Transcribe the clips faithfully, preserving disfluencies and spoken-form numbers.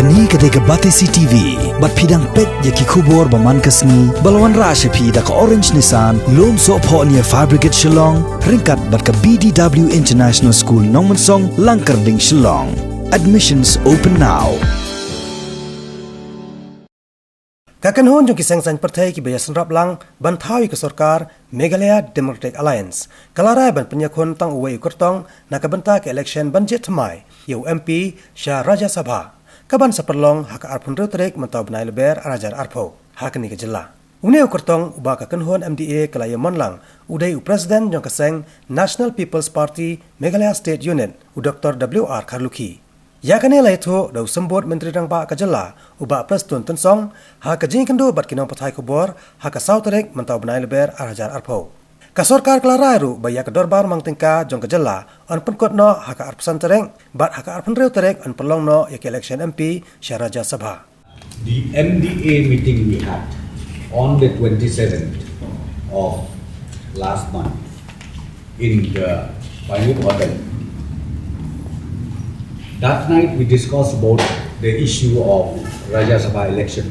Kane ka dei ka Batesi T V, bad phi dang peit ïa ki khubor ba man ka sngi, ba la wanrah sha phi da ka Orange Nissan, Lumsohphoh near Fire Brigade Shillong, ryngkat bad ka B D W International School Nongmensong, Langkyrding, Shillong. Admissions open now. Ka kynhun jong ki seng saiñ pyrthei kiba ïa synrap lang ban thaw ïa ka sorkar Meghalaya Democratic Alliance, ka la rai ban pynïakhun tang uwei u kyrtong na ka bynta ka election ban jied thymmai ïa u M P sha Rajya Sabha, ka ban sa pynlong ha ka arphew hynriew tarik mynta u bnai Lber ar hajar arphew, ha kane ka jylla. Une u kyrtong uba ka kynhun M D A ka la ïa mon lang u dei u President jong ka seng National People's Party Meghalaya State Unit, u Doctor W R Kharlukhi. Ïa kane la ïathuh da u Symbud Myntri Rangbah ka jylla, u Bah Prestone Tynsong, ha ka jingïakynduh bad ki nongpathai khubor ha ka saw tarik mynta u bnai Lber ar hajar arphew. Ka sorkar ka la rai ruh ba ïa ka dorbar mang tyngka jong ka jylla yn pynkut noh ha ka arphew san tarik, bad ha ka arphew hynriew tarik yn pynlong noh ïa ka election M P sha Rajya Sabha. The M D A meeting we had on the twenty-seventh of last month in the Pinewood Hotel. That night we discussed about the issue of Rajya Sabha election.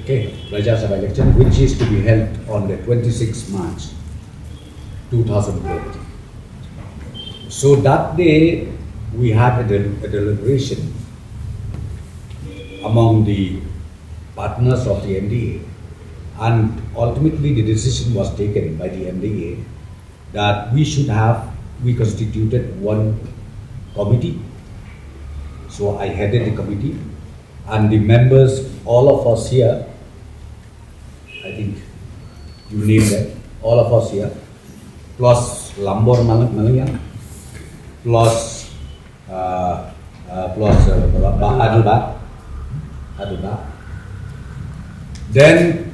Okay, Rajya Sabha election, which is to be held on the twenty-sixth March two thousand twenty. So that day we had a, del- a deliberation among the partners of the M D A, and ultimately the decision was taken by the M D A that we should have, we constituted one committee. So I headed the committee, and the members, all of us here, I think you name them, all of us here, plus Lambor Mal- Maliang, plus uh, uh, plus uh, Bah Adelbert. Adelbert. Then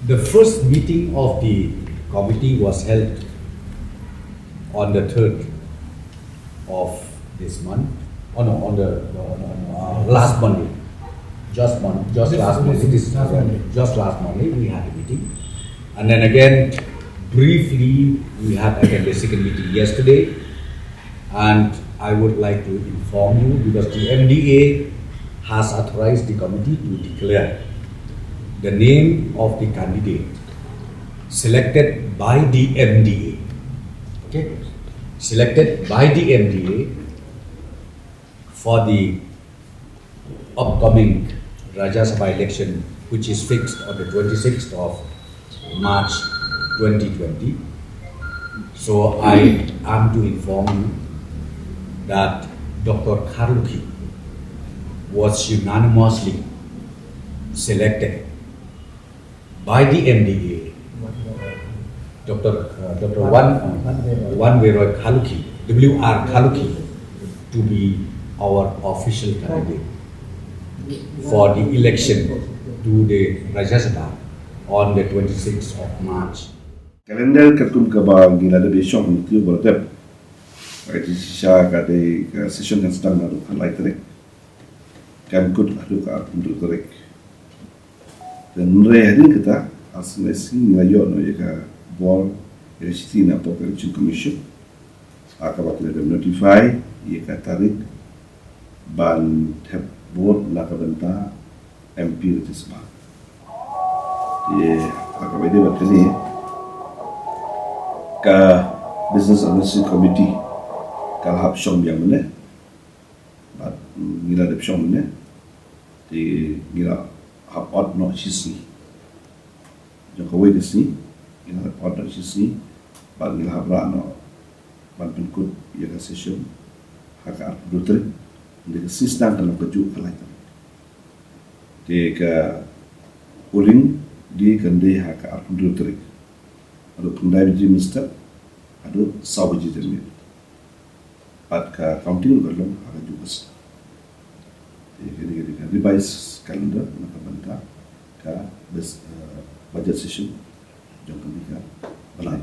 the first meeting of the committee was held on the third of this month. Oh no, on the, no, no, no, uh, last Monday. Just Mon- just This last Monday. This last Monday. Just last Monday we had a meeting, and then again briefly we had again the second meeting yesterday. And I would like to inform you, because the M D A has authorized the committee to declare the name of the candidate selected by the M D A. Okay? Selected by the M D A for the upcoming Rajya Sabha election, which is fixed on the twenty-sixth of March twenty twenty. So I am to inform you that Doctor Kharlukhi was unanimously selected by the M D A, Doctor uh, Doctor Wan uh, Wanweroy Kharlukhi, W R Kharlukhi, to be our official candidate for the election to the Rajya Sabha on the twenty-sixth of March. Calendar katkum kaba ngi la dep ïa shong, ngi tip ba la dep. Ka jingshisha ka dei ka session kan sdang naduh khatlai tarik, kan kut haduh ka arphew hynriew tarik. Te hynrei hadien kata, ar sien lai sngi ngi la ïoh noh ïa ka bor, ïa ka shithi na pdeng ka Election Commission. Ha kaba ki la dep notify ïa ka tarik ban thep vote na ka bynta M P Rajya Sabha. Te ha kaba ïadei bad kane, ka Business Advisory Committee ka la hap shong biang mynne. Bad ngi la dep shong mynne. Te ngi la hap ot noh shisngi. Jong kawei ka sngi ngi la hap ot noh shisngi, bad ngi la hap rah noh ban pynkut ïa ka session ha ka arphew hynriew tarik. Hynrei ka shisngi kan long kajuh ka lai tarik. Te ka polling day kan dei ha ka arphew hynriew tarik, haduh khyndai baje mynstep haduh saw baje janmiet. Bad ka counting ruh kan long ha kajuh ka sngi. Te kane ka dei ka revised calendar na ka bynta ka bes- uh, budget session jong kane ka bnai.